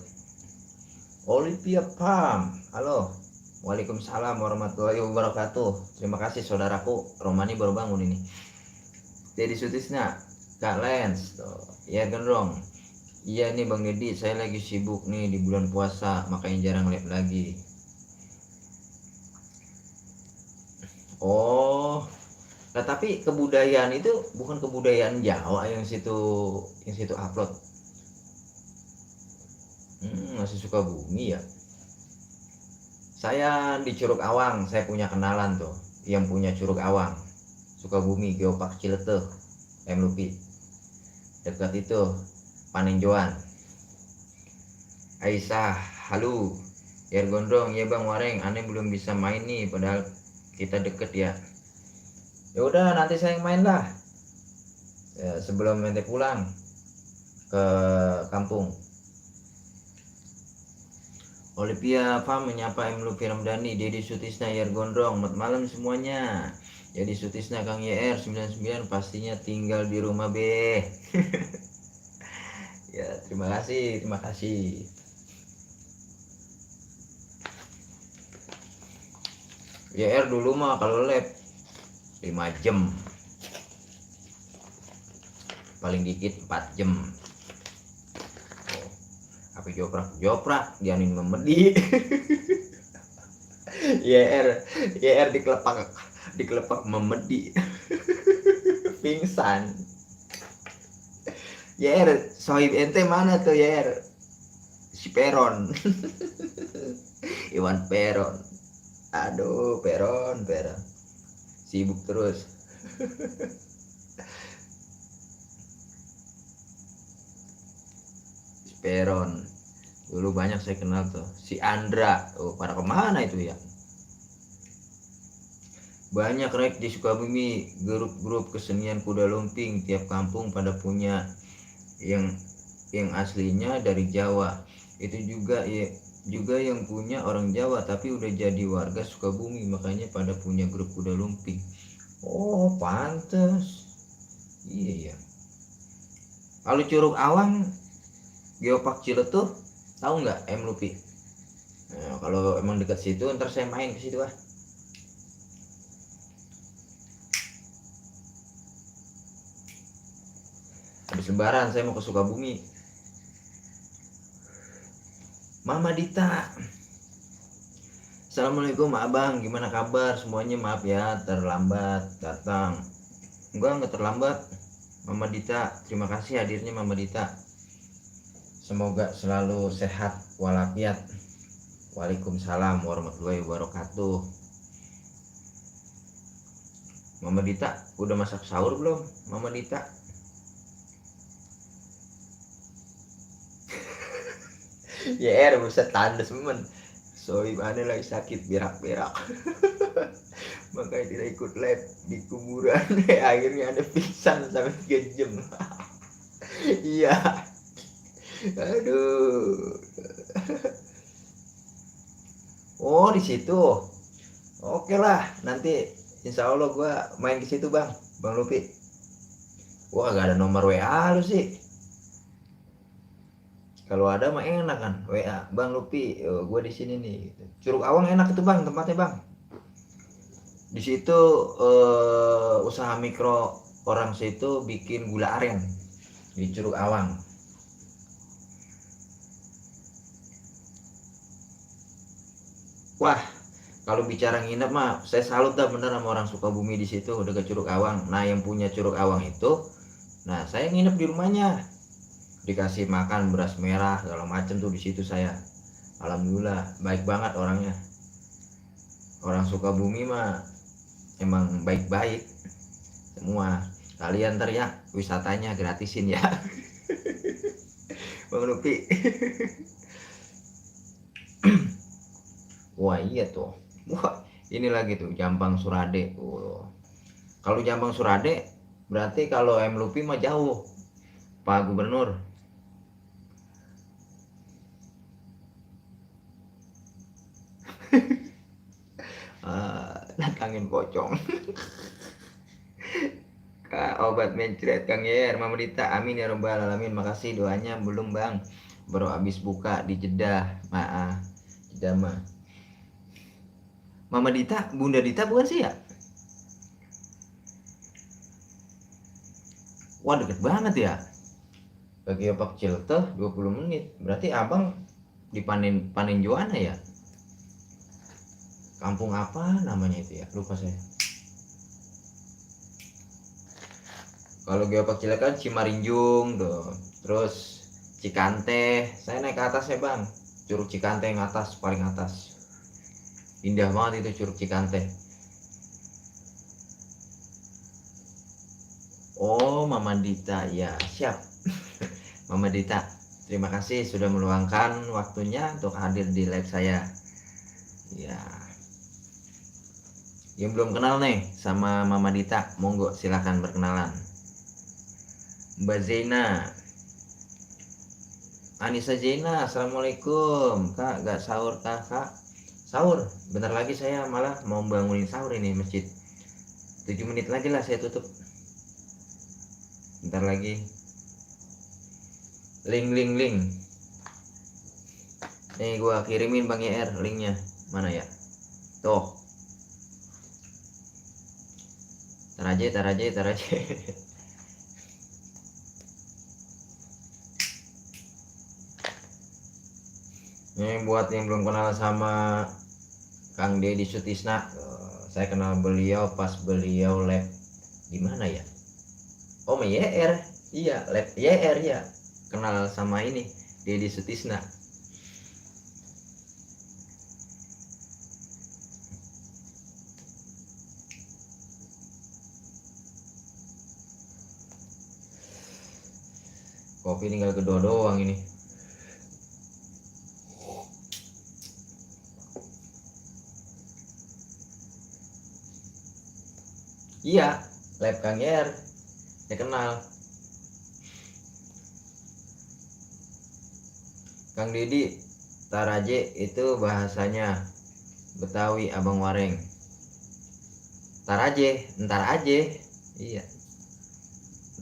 Olivia Pam, halo. Waalaikumsalam warahmatullahi wabarakatuh. Terima kasih saudaraku. Romani baru bangun ini. Dedi Sutisna, Kak Lens, YR Gondrong. Iya nih Bang Dedi, saya lagi sibuk nih di bulan puasa, makanya jarang live lagi. Oh, nah tapi kebudayaan itu bukan kebudayaan Jawa yang situ upload. Masih Sukabumi ya. Saya di Curug Awang, saya punya kenalan tuh yang punya Curug Awang, Sukabumi, Geopark Cileteh, M Lupi. Dekat itu Panenjoan. Aisyah, halo. YR Gondrong, ya Bang Wareng, aneh belum bisa main nih, padahal kita deket ya. Ya udah nanti saya yang main lah. Ya, sebelum ente pulang ke kampung. Olivia Fam menyapa M Lupi Ramdhani, Dedi Sutisna, YR Gondrong, selamat malam semuanya. Jadi Sutisna Kang YR 99 pastinya tinggal di rumah be. Ya, terima kasih, terima kasih. YR dulu mah kalau lab 5 jam. Paling dikit 4 jam. Apa joprak dianin memedi. YR dikelepak memedi. Pingsan. YR sohib ente mana tuh YR? Si Peron. Iwan Peron. Aduh, Peron. Sibuk terus. Si Peron. Dulu banyak saya kenal tuh. Si Andra. Oh, pada kemana itu ya? Banyak rek di Sukabumi, grup-grup kesenian kuda lumping. Tiap kampung pada punya yang aslinya dari Jawa. Itu juga yang punya orang Jawa tapi udah jadi warga Sukabumi, makanya pada punya grup kuda lumping. Oh pantes. Iya ya. Kalau Curug Awang Geopark Ciletuh tahu nggak M Lupi? Nah, kalau emang dekat situ ntar saya main ke situ ah. Habis lebaran saya mau ke Sukabumi. Mama Dita, assalamualaikum abang, gimana kabar semuanya? Maaf ya terlambat datang. Enggak terlambat Mama Dita, terima kasih hadirnya Mama Dita. Semoga selalu sehat walafiat. Waalaikumsalam warahmatullahi wabarakatuh. Mama Dita, udah masak sahur belum? Mama Dita. Ya buset tandes men. Soalnya mana lagi sakit berak-berak. Makanya tidak ikut lab di kuburan. Akhirnya ada pingsan sampai 3 jam. Iya. Aduh. Oh di situ. Oke lah, nanti insya Allah gue main ke situ bang Lupi. Wah gak ada nomor WA lu sih. Kalau ada mah enak kan WA Bang Lupi, gue di sini nih. Curug Awang enak itu bang tempatnya bang. Di situ usaha mikro orang situ bikin gula aren di Curug Awang. Wah, kalau bicara nginep mah saya salut dah bener sama orang Sukabumi di situ udah ke Curug Awang. Nah, yang punya Curug Awang itu, nah saya nginep di rumahnya. Dikasih makan beras merah segala macem tuh di situ saya. Alhamdulillah baik banget orangnya. Orang Sukabumi mah emang baik-baik semua. Kalian ntar ya wisatanya gratisin ya. Bang Lupi. Wah iya tuh. Wah ini lagi tuh Jampang Surade. Kalau Jampang Surade berarti kalau M Lupi mah jauh Pak Gubernur. Datangin pocong. Kak obat mencret Kang Yer Mama Dita, amin ya robbal alamin. Makasih doanya belum bang, baru habis buka di Jeddah. Maaf Jeddah mah. Mama Dita, Bunda Dita bukan sih ya? Wah deket banget ya. Bagi opak Cilte 20 menit. Berarti abang dipanen Juana ya? Kampung apa namanya itu ya? Lupa saya. Kalau Geopark Cilik kan Cimarinjung tuh. Terus Cikante. Saya naik ke atas ya bang. Curug Cikante yang atas, paling atas. Indah banget itu Curug Cikante. Oh Mama Dita ya siap. Mama Dita, terima kasih sudah meluangkan waktunya untuk hadir di live saya. Ya. Yang belum kenal nih sama Mama Dita, monggo silahkan berkenalan. Mbak Zaina, Anissa Zaina, assalamualaikum. Kak, gak sahur kak? Sahur, bentar lagi saya malah mau bangunin sahur ini masjid. 7 menit lagi lah saya tutup. Bentar lagi. Link. Nih gua kirimin Bang YR linknya. Mana ya? Tuh. Tar aja. Ini buat yang belum kenal sama Kang Deddy Sutisna, saya kenal beliau pas beliau lab di mana ya? Oh YR, iya lab YR ya. Kenal sama ini Deddy Sutisna. Kopi tinggal kedua doang ini. Iya, lab Kang YR. Saya kenal. Kang Deddy Taraje itu bahasanya Betawi Abang Wareng. Taraje, ntar aja. Iya.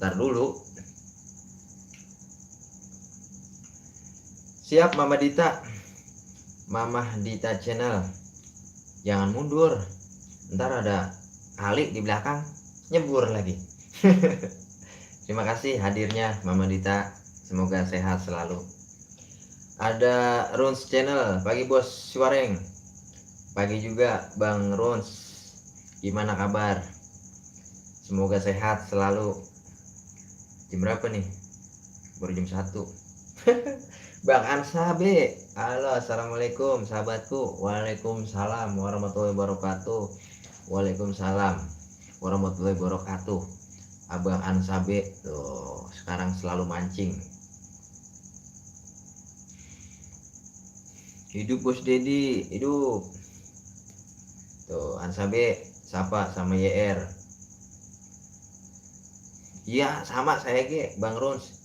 Ntar dulu. Siap Mama Dita. Mama Dita channel. Jangan mundur. Ntar ada Ali di belakang nyebur lagi. Terima kasih hadirnya Mama Dita. Semoga sehat selalu. Ada Runs channel. Pagi Bos Siwareng. Pagi juga Bang Runs. Gimana kabar? Semoga sehat selalu. Jam berapa nih? Baru jam 1. Bang Ansa B, halo assalamualaikum sahabatku. Waalaikumsalam warahmatullahi wabarakatuh. Waalaikumsalam. warahmatullahi wabarakatuh. Abang Ansabe tuh sekarang selalu mancing. Hidup Bos Dedi, hidup. Tuh Ansabe sapa sama YR. Iya sama saya ke Bang Rons.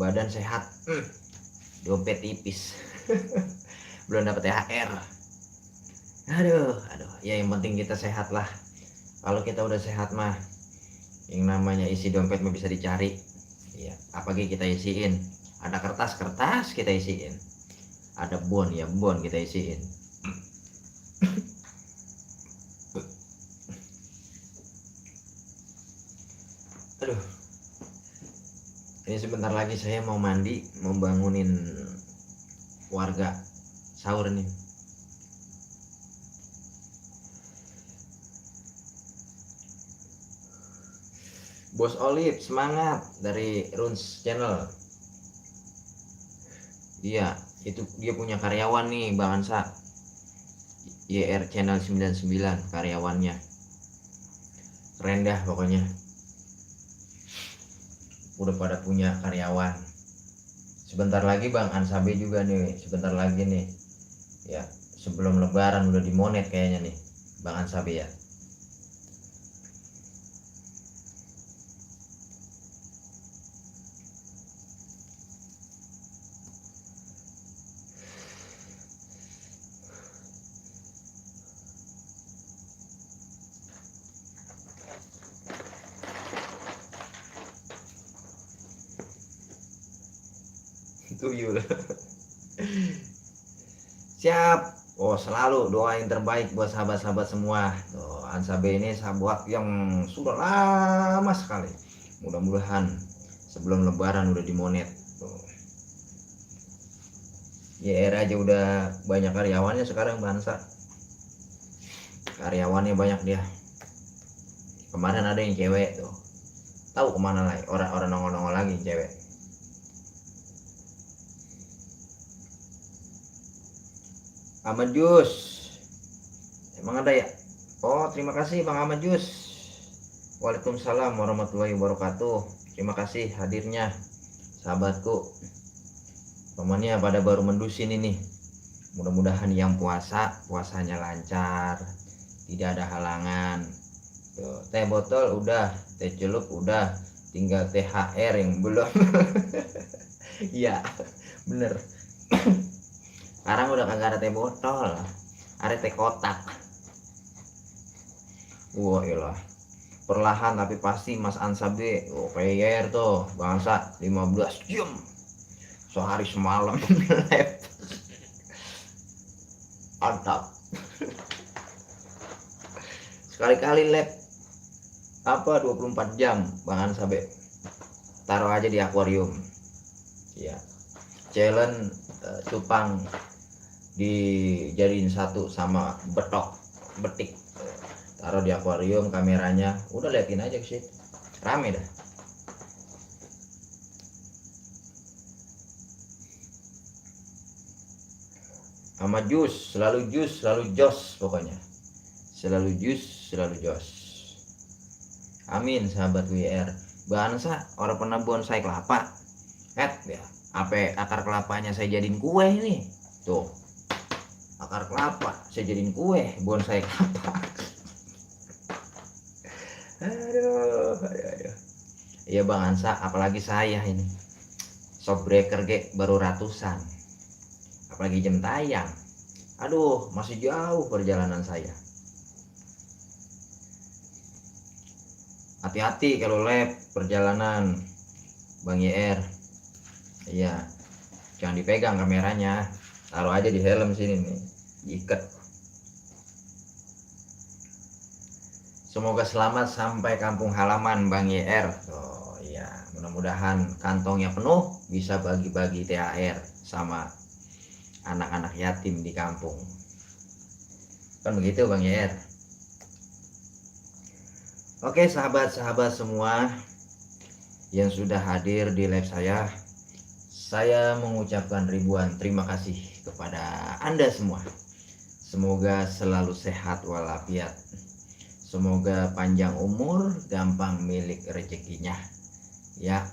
Badan sehat, dompet tipis. Belum dapat THR. Aduh, ya yang penting kita sehat lah. Kalau kita udah sehat mah, yang namanya isi dompet mah bisa dicari. Ya, apalagi kita isiin. Ada kertas kita isiin. Ada bon kita isiin. Aduh, ini sebentar lagi saya mau mandi, mau bangunin warga sahur nih. Bos Olive semangat dari Runs Channel. Iya, itu dia punya karyawan nih Bang Ansa. YR Channel 99 karyawannya. Keren dah pokoknya. Udah pada punya karyawan. Sebentar lagi Bang Ansabe juga nih, sebentar lagi nih. Ya, sebelum lebaran udah dimonet kayaknya nih Bang Ansabe ya. Tuyul. Siap. Oh selalu doa yang terbaik buat sahabat-sahabat semua. Tuh, Ansabe ini sahabat yang sudah lama sekali. Mudah-mudahan sebelum lebaran udah dimonet. Tuh. YR aja udah banyak karyawannya sekarang Bansa. Karyawannya banyak dia. Kemarin ada yang cewek tuh. Tahu kemana lagi? Orang nongol-nongol lagi cewek. Ahmad Jus, emang ada ya? Oh terima kasih Bang Ahmad Jus. Waalaikumsalam warahmatullahi wabarakatuh. Terima kasih hadirnya sahabatku. Temannya pada baru mendusin ini. Mudah-mudahan yang puasanya lancar, tidak ada halangan. Tuh, teh botol udah, teh celup udah, tinggal THR yang belum. Iya bener. Sekarang udah kagak ada teh botol, ada teh kotak. Wah iyalah, perlahan tapi pasti Mas Ansabe. Oh kayak tuh bangsa 15 jam sehari semalam. Mantap. Sekali-kali lab apa 24 jam Bang Ansabe. Taruh aja di akuarium. Ya. Challenge cupang dijadiin satu sama betik, taruh di akuarium, kameranya udah liatin aja sih, rame dah. Sama jus selalu jos pokoknya, selalu jus selalu jos. Amin sahabat WR. Bansa orang pernah bonsai kelapa ya, apa akar kelapanya saya jadiin kue ini tuh, akar kelapa saya jadiin kue bonsai kelapa. aduh. Iya Bang Ansa, apalagi saya ini shopbreaker baru ratusan, apalagi jam tayang. Aduh masih jauh perjalanan saya. Hati-hati kalau lab perjalanan Bang YR. Iya, jangan dipegang kameranya, taruh aja di helm sini nih, diikat. Semoga selamat sampai kampung halaman Bang YR. Oh iya, mudah-mudahan kantongnya penuh, bisa bagi-bagi THR sama anak-anak yatim di kampung. Kan begitu Bang YR. Oke sahabat-sahabat semua yang sudah hadir di live saya mengucapkan ribuan terima kasih kepada Anda semua. Semoga selalu sehat walafiat. Semoga panjang umur, gampang milik rezekinya. Ya,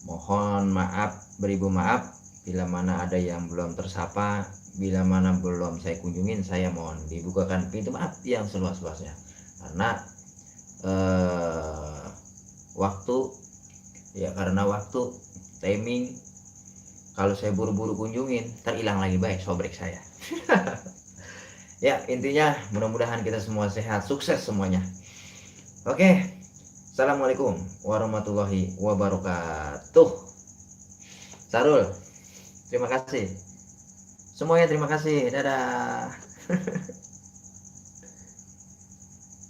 mohon maaf, beribu maaf bila mana ada yang belum tersapa, bila mana belum saya kunjungin, saya mohon dibukakan pintu maaf yang seluas-luasnya. Karena waktu, ya karena waktu, timing, kalau saya buru-buru kunjungin, terhilang lagi baik sobrek saya. Ya, intinya mudah-mudahan kita semua sehat, sukses semuanya. Oke, assalamualaikum warahmatullahi wabarakatuh. Sarul, terima kasih. Semuanya terima kasih. Dadah.